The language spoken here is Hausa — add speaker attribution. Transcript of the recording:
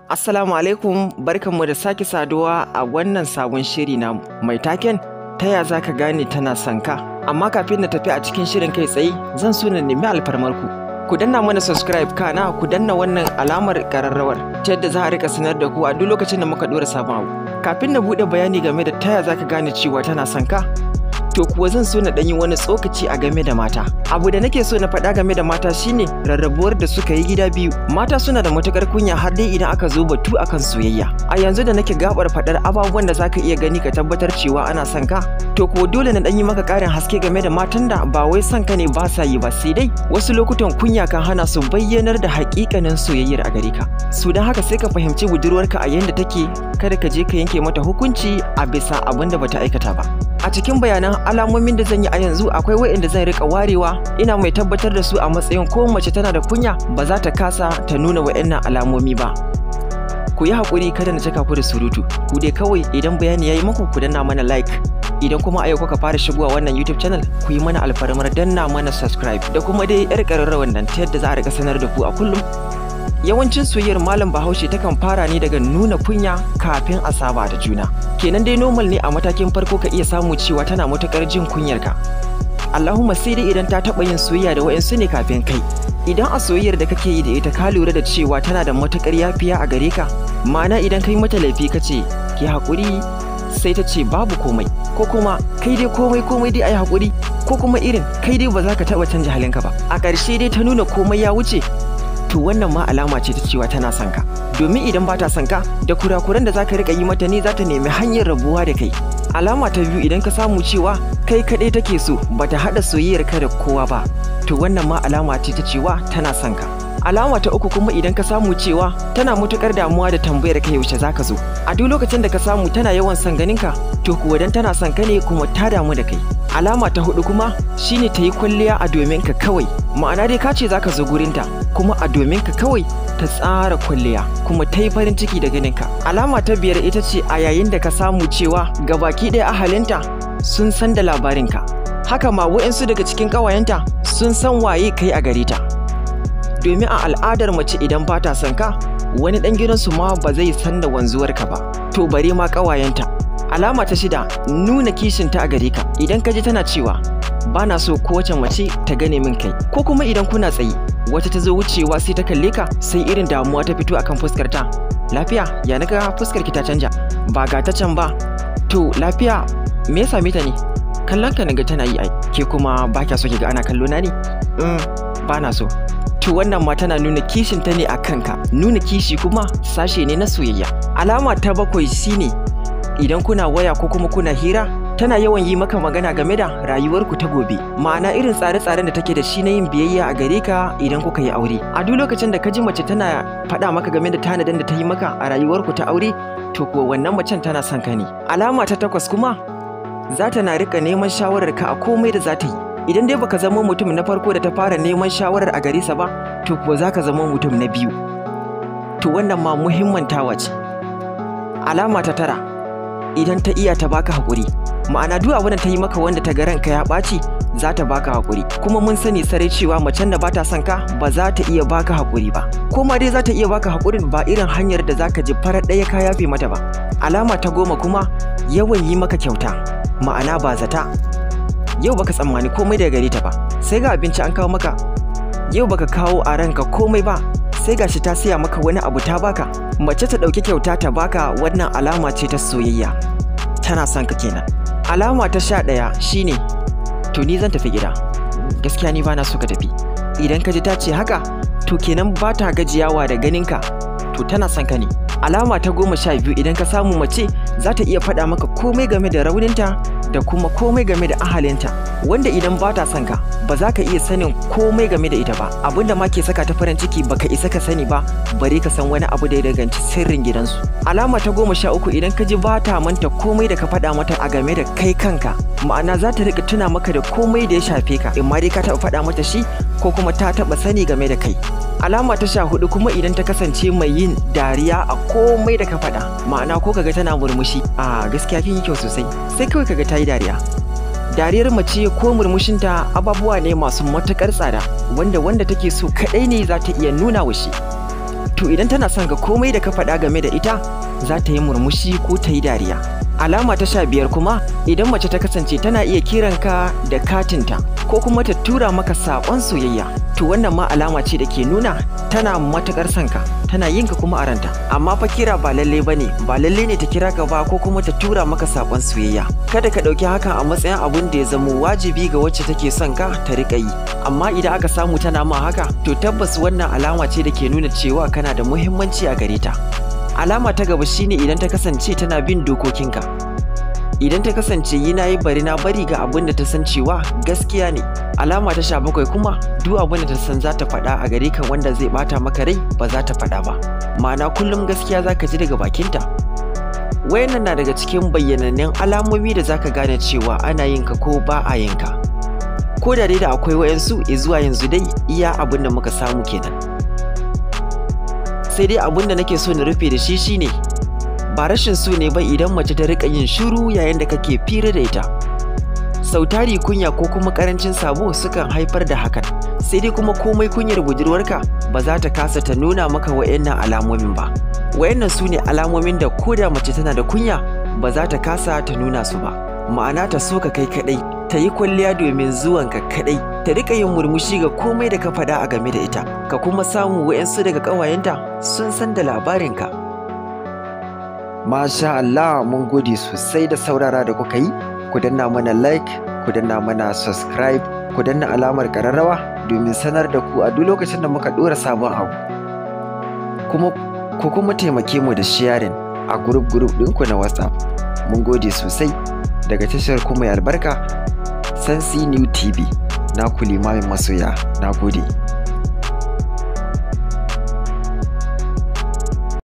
Speaker 1: Assalamu alaikum, barkanmu da sake saduwa a wannan sabon shiri namu mai taken ta ya za ka gane tana son ka. Amma kafin na tafi a cikin shirin kai tsaye, zan so na nemi alfarmarku. Ku danna mana subscribe, kana ku danna wannan alamar kararrawar ta yadda za a rika sanar da ku a duk lokacin da muka dora sabon abu. Kafin na buɗe bayani game da ta ya za ka gane cewa tana son ka, to kuwa zan so na ɗan yi wani tsokaci a game da mata. Abu da nake so na faɗa game da mata shine rarrabuwar da suka yi gida biyu. Mata suna da matukar kunya har dai idan aka zo batu akan soyayya. A yanzu da nake gabar faɗar ababuwan da zaka iya gani ka tabbatar cewa ana son ka, to kuwa dole na ɗan yi maka ƙarin haske game da matan da ba wai son ka ne ba sa yi ba, sai dai wasu lokutan kunya kan hana su bayyanar da haƙiƙanin soyayyar a gare ka. Su don haka sai ka fahimci budurwarka a yanda take, kada ka je ka yanke mata hukunci a bisa abin da bata aikata ba. A cikin bayanan alamomin da zan yi a yanzu, akwai waɗanda zan rika warewa ina mai tabbatar da su a matsayin ko mace tana da kunya ba za ta kasa ta nuna waɗannan alamomi ba. Ku yi haƙuri, kada na cika ku da surutu. Ku dai kawai idan bayani ya yi muku, ku danna mana like. Idan kuma a yau kuka fara shigowa wannan YouTube channel, ku yi mana alfarmar danna mana subscribe da kuma dai yar ƙararrawar nan ta yadda za a rika sanar da ku a kullum. Yawancin soyayyar malam Bahaushe takan fara ne daga nuna kunya kafin a saba da juna. Kenan dai normal ne a matakin farko ka iya samu cewa tana matukar jin kunyarka. Allahumma sai dai idan ta taɓa yin soyayya da wa'insu ne kafin kai. Idan a soyayyar da kake yi da ita ka lura da cewa tana da matukar yafiya a gare ka, ma'ana idan kai mata laifi ka ce ki haƙuri, sai ta ce babu komai, ko kuma kai dai komai komai dai ayi haƙuri, ko kuma irin kai dai ba za ka taɓa canja halinka ba. A ƙarshe dai ta nuna komai ya wuce, to wannan ma alama ce ta cewa tana son ka. Domin idan ba ta son ka, da kurakuran da zaka rika yi mata ne za ta nemi hanyar rabuwa da kai. Alama ta biyu, idan ka samu cewa kai kaɗai take so, bata haɗa soyayyar ka da kowa ba, to wannan ma alama ce ta cewa tana son ka. Alama ta uku kuma, idan ka samu cewa tana matukar damuwa da tambayar ka yaushe zaka zo. A duk lokacin da ka samu tana yawan son ganin ka, to kuwa dan tana son ka ne kuma ta damu da kai. Alama ta hudu kuma shine ta yi kwalliya a domin ka kawai. Ma'ana dai ka ce zaka zo gurinta, kuma a domin ka kawai ta tsara kwalliya kuma ta yi farin ciki da ganin ka. Alama ta biyar ita ce a yayin da ka samu cewa gabaki ɗaya ahalinta sun san da labarinka. Haka ma wa'insu daga cikin ƙawayenta sun san waye kai a gare ta. Domin a al'adar mace, idan ba ta son ka, wani ɗan gidansu ma ba zai san da wanzuwarka ba, to bare ma ƙawayenta. Alama ta shida, nuna kishinta a gare ka. Idan ka ji tana cewa ba na so kowace mace ta gane min kai, ko kuma idan kuna tsaye wata ta zo wucewa sai ta kalle ka, sai irin damuwa ta fito akan fuskar ta. Lafiya? Ya naga fuskar ki ta canja? Ba ga ta can ba. To lafiya? Me ya same ta ne? Kallon ka naga tana yi ai. Ke kuma ba kya so ki ga ana kallo na ne? Ba na so. To wannan ma tana nuna kishin ta ne a kanka. Nuna kishi kuma sashe ne na soyayya. Alama ta bakwai shine idan kuna waya ko kuma kuna hira, tana yawan yi maka magana game da rayuwarku ta gobe, ma'ana irin tsare-tsaren da take da shi na yin biyayya a gare ka idan kuka yi aure. A duk lokacin da ka ji mace tana faɗa maka game da tanadin da ta yi maka a rayuwarku ta aure, to kuwa wannan macen tana son ka ne. Alama ta takwas kuma, za ta na rika neman shawarar ka a komai da za ta yi. Idan dai baka zama mutum na farko da ta fara neman shawarar a gare sa ba, to kuwa za ka zama mutum na biyu. To wannan ma muhimmantawa ce. Alama ta tara, idan ta iya ta baka haƙuri. Ma'ana duk abin da ta yi maka wanda ta ga ranka ya ɓaci, za ta baka haƙuri. Kuma mun sani sarai cewa macen da bata son ka ba za ta iya baka haƙuri ba, ko ma dai za ta iya baka haƙurin, ba irin hanyar da zaka ji farar ɗaya ka yafe mata ba. Alama ta 10 kuma, yawan yi maka kyauta. Ma'ana ba zata, yau baka tsammani komai daga gare ta ba, sai ga abinci an kawo maka. Yau baka kawo a ranka komai ba, sai gashi ta siya maka wani abu ta baka. Mace ta ɗauki kyauta ta baka, wannan alama ce ta soyayya, tana son ka kenan. Alama ta 11 shine to ni zan tafi gida. Gaskiya ni bana so ka tafi. Idan ka ji ta ce haka, to kenan ba ta gajiyawa da ganinka, to tana son ka ne. Alama ta 12, idan ka samu mace za ta iya faɗa maka komai game da rauninta da kuma komai game da ahalinta, wanda idan ba ta son ka ba za ka iya sanin komai game da ita ba. Abinda ma ke saka ta farin ciki baka isa ka sani ba, bare ka san wani abu da ya danganci sirrin gidansu. Alama ta 13, idan ka ji ba ta manta komai da ka faɗa mata a game da kai kanka. Ma'ana za ta rika tuna maka da komai da ya shafe ka, in ma dai ka taɓa faɗa mata shi ko kuma ta taɓa sani game da kai. Alama ta 14 kuma, idan ta kasance mai yin dariya a komai da ka faɗa. Ma'ana ko kaga tana murmushi, a gaskiya kin yi kyau sosai, sai kawai kaga ta yi dariya. Dariyar mace ko murmushinta ababuwa ne masu matuƙar tsada, wanda take so kaɗai ne za ta iya nuna wa shi. To To idan tana son ka, komai da ka faɗa game da ita za ta yi murmushi ko ta yi dariya. Alama ta 15 kuma, idan mace ta kasance tana iya kiranka da katinta ko kuma ta tura maka saƙon soyayya, to wannan ma alama ce da ke nuna tana matuƙar son ka, tana yin ka kuma a ranta. Amma fa kira ba lalle bane, ba lalle ne ta kira ka ba ko kuma ta tura maka saƙon soyayya. Kada ka ɗauki hakan a matsayin abun da ya zamo wajibi ga wacce take son ka ta riƙa yi. Amma idan aka samu tana ma haka, to tabbas wannan alama ce da ke nuna cewa kana da muhimmanci a gare ta. Alama ta gaba shine idan ta kasance tana bin dokokinka. Idan ta kasance yi na yi bari na bari ga abin da ta san cewa gaskiya ne. Alama ta 17 kuma, duk abin da ta san za ta faɗa a gare ka wanda zai ɓata maka rai ba za ta faɗa ba. Ma'ana kullum gaskiya za ka ji daga bakinta. Wayannan na daga cikin bayyanannun alamomi da za ka gane cewa ana yin ka ko ba a yin ka. Ko da dai da akwai wayansu, zuwa yanzu dai iya abin da muka samu kenan. Sai dai abin da nake so na rufe da shi shine, ba rashin so ne ba idan mace ta rika yin shiru yayin da kake fira da ita. Sau tari kunya ko kuma karancin sabo sukan haifar da hakan. Sai dai kuma komai kunyar budurwarka ba za ta kasa ta nuna maka wayannan alamomin ba. Wayannan su ne alamomin da koda mace tana da kunya ba za ta kasa ta nuna su ba. Ma'ana ta so ka kai kadai, ta yi kwalliya domin zuwanka kadai, ta rika yin murmushi ga komai da ka faɗa a game da ita, ka kuma samu wayansu daga ƙawayenta sun san da labarinka. Masha Allah, mun gode sosai da saurara da kuka yi. Ku danna mana like, ku danna mana subscribe, ku danna alamar ƙararrawa domin sanar da ku a duk lokacin da muka ɗora sabon abu. Kuma ku kuma taimake mu da sharing a group group ɗinku na WhatsApp. Mun gode sosai daga tashar ku mai albarka, Sansi New TV. Na ku Limamin Masoya, na gode.